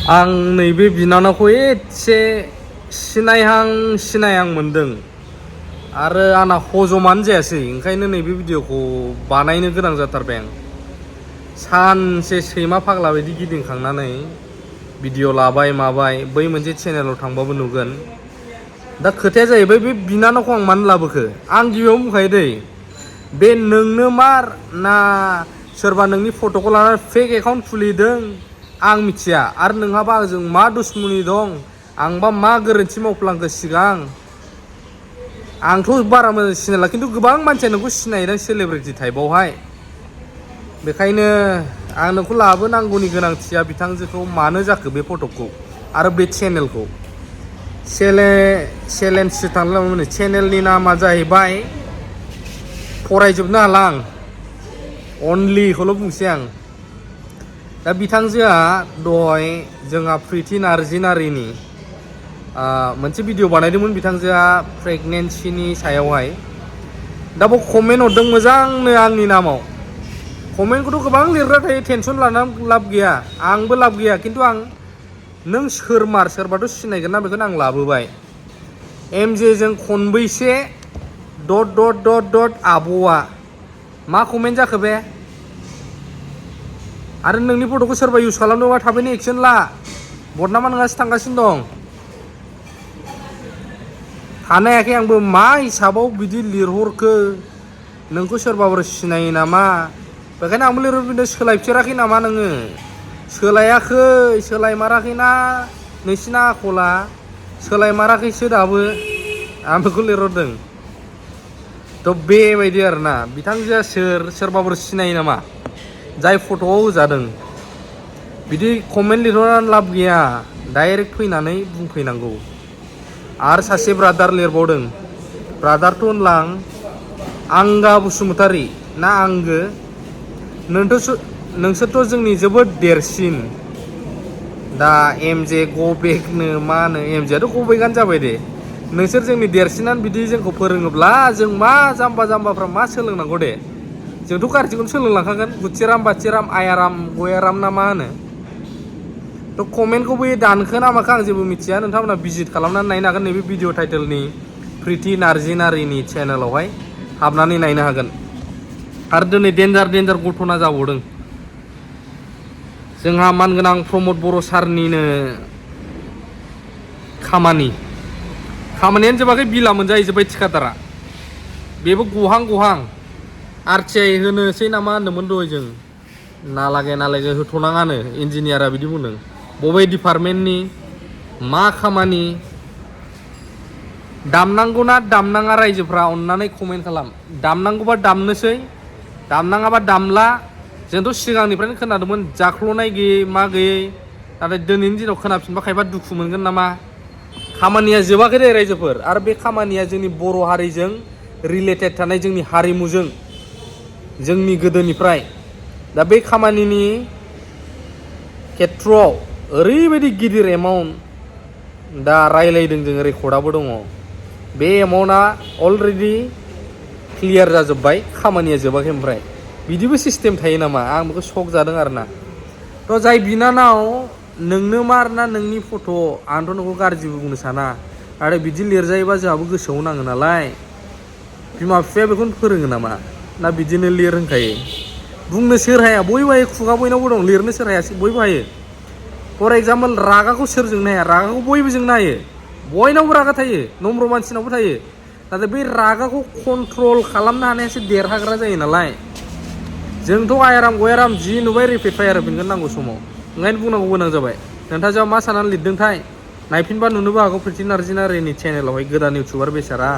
आं नैबे बिनानावखौ एसे सिनायहां मोनदों आरो आंना हजमानो जायासै ओंखायनो नैबे भिडिअखौ बानायनो गोनां जाथारबाय आं सानसे सैमा फाग्ला बायदि गिदिंखांनानै भिडिअ लाबाय माबाय बै मोनसे चेनेलाव थांबाबो नुगोन दा खोथाया जाहैबाय बे बिनानावखौ आं मानो लाबोखो आं गिबियावनो बुंखायो दै बे नोंनो मार ना सोरबा नोंनि फट'खौ लानानै फेक एकाउन्ट खुलिदों आं मिथिया आरो नोंहाबा आंजों मा दुश्मनी दं आंबा मा गोरोन्थि मावफ्लांखो सिगां आंथ' बारा मोजां सिनायला खिन्थु गोबां मानसिया नोंखौ सिनायदों सेलेब्रिटि टाइपआवहाय बेखायनो आं नोंखौ लाबोनांगौनि गोनांथिया बिथांजोखौ मानो जाखो बे फट'खौ आरो बे चेनेलखौ चेलेन्जसो थांलाय चेनेलनि नामा जाहैबाय फरायजोबनो हाला आं अनलिखौल' बुंसै आं दा बिथांजोआ दहाय जोंहा प्रिति नार्जिनारिनि मोनसे भिडिअ बानायदोंमोन बिथांजोआ प्रेगनेन्सिनि सायावहाय दा बाव कमेन्ट हरदों मोजांनो आंनि नामाव कमेन्टखौथ' गोबां लिरग्रा थायो टेनसन लानानै लाब गैया आंबो लाब गैया खिन्थु आं नों सोरमार सोरबाथ' सिनायगोन ना बेखौनो आं लाबोबाय एमजेजों खनबैसे ... आब'आ मा कमेन्ट जाखो बे आरो नोंनि फट'खौ सोरबा इउज खालामदोंबा थाबैनो एक्सन ला बदनामा नोंहासो थांगासिनो दं थानो हायाखै आंबो मा हिसाबाव बिदि लिरहरखो नोंखौ सोरबाफोर सिनायो नामा बेखायनो आंबो लिरहरफिनदों सोलायफेराखै नामा नोङो सोलायाखै सोलायमाराखैना नोंसिना आखला सोलायमाराखैसो दाबो आं बेखौ लिरहरदों थ' बेबायदि आरोना बिथांजोआ सोरबाफोर सिनायो नामा जाय फट'आव होजादों बिदि कमेन्ट लिरहरनानै लाब गैया डाइरेक्ट फैनानै बुंफैनांगौ आरो सासे ब्रादार लिरबावदों ब्रादारथ' होनला आं आंगा बसुमतारी ना आंगो नोंसोरथ' जोंनि जोबोद देरसिन दा एमजे गबेकनो मा होनो एमजेआथ' गबेकआनो जाबाय दे नोंसोर जोंनि देरसिनानो बिदि जोंखौ फोरोङोब्ला जों मा जाम्बाफ्रा मा सोलोंनांगौ दे जोंथ' गाज्रिखौनो सोलोंलांखागोन गुच्चिराम बाच्चिराम आयाराम गयाराम ना मा होनो थ' कमेन्टखौबो दानखो ना माखो आं जेबो मिथिया नोंथांमोना भिजिट खालामनानै नायनो हागोन नैबे भिडिअ टाइटेलनि प्रिति नार्जिनारिनि चेनेलावहाय हाबनानै नायनो हागोन आरो दिनै डेन्जार घटना जाबावदों जोंहा मानगोनां प्रमद बर' सारनिनो खामानियानो जोबाखै बिला मोनजाहैजोब्बाय थिखादारा बेबो गहां RTI होनोसै नामा होनदोंमोन दहाय जों नालागे होथ'नाङानो इन्जिनियारा बिदि बुंदों बबे डिपार्टमेन्टनि मा खामानि दामनांगौना दामनाङा रायजोफ्रा अननानै कमेन्ट खालाम दामनांगौबा दामनोसै दामनाङाबा दामला जोंथ' सिगांनिफ्रायनो खोनादोंमोन जाख्ल'नाय गैयै मा गैयै नाथाय दिनैनि दिनाव खोनाफिनबा खायबा दुखु मोनगोन नामा खामानिया जोबाखै दे रायजोफोर आरो बे खामानिया जोंनि बर' हारिजों रिलेटेड थानाय जोंनि हारिमुजों जोंनि गोदोनिफ्राय दा बे खामानिनि खेथ्रआव ओरैबायदि गिदिर एमाउन्ट दा रायलायदों जों रेकर्डआबो दङ बे एमाउन्टआ अलरेडि क्लियार जाजोब्बाय खामानिया जोबाखै ओमफ्राय बिदिबो सिस्टेम थायो नामा आं बेखौ शक जादों आरोना थ' जाय बिनानाव नोंनो मार ना नोंनि फट' आंथ' नोंखौ गाज्रिबो बुंनो साना आरो बिदि लिरजायोबा जोंहाबो गोसोआव नाङो नालाय बिमा बिफाया बेखौनो फोरोङो नामा ना बिदिनो लिर होनखायो बुंनो सोर हाया बयबो हायो खुगा बयनावबो दं लिरनो सोर हाया बयबो हायो फर एग्जाम्पल रागाखौ सोर जोंनो हाया रागाखौ बयबो जोंनो हायो बयनावबो रागा थायो नम्र मानसिनावबो थायो नाथाय बै रागाखौ कन्ट्रल खालामनो हानायासो देरहाग्रा जायो नालाय जोंथ' आयाराम गयाराम जि नुबाय रिपिट फायार होफिनगोन नांगौ समाव ओंखायनो बुंनांगौ गोनां जाबाय नोंथाङा मा साननानै लिरदोंथाय नायफिनबा नुनोबो हागौ प्रिति नार्जिनारिनि चेनेलावहाय गोदान इउटुबार बेसारा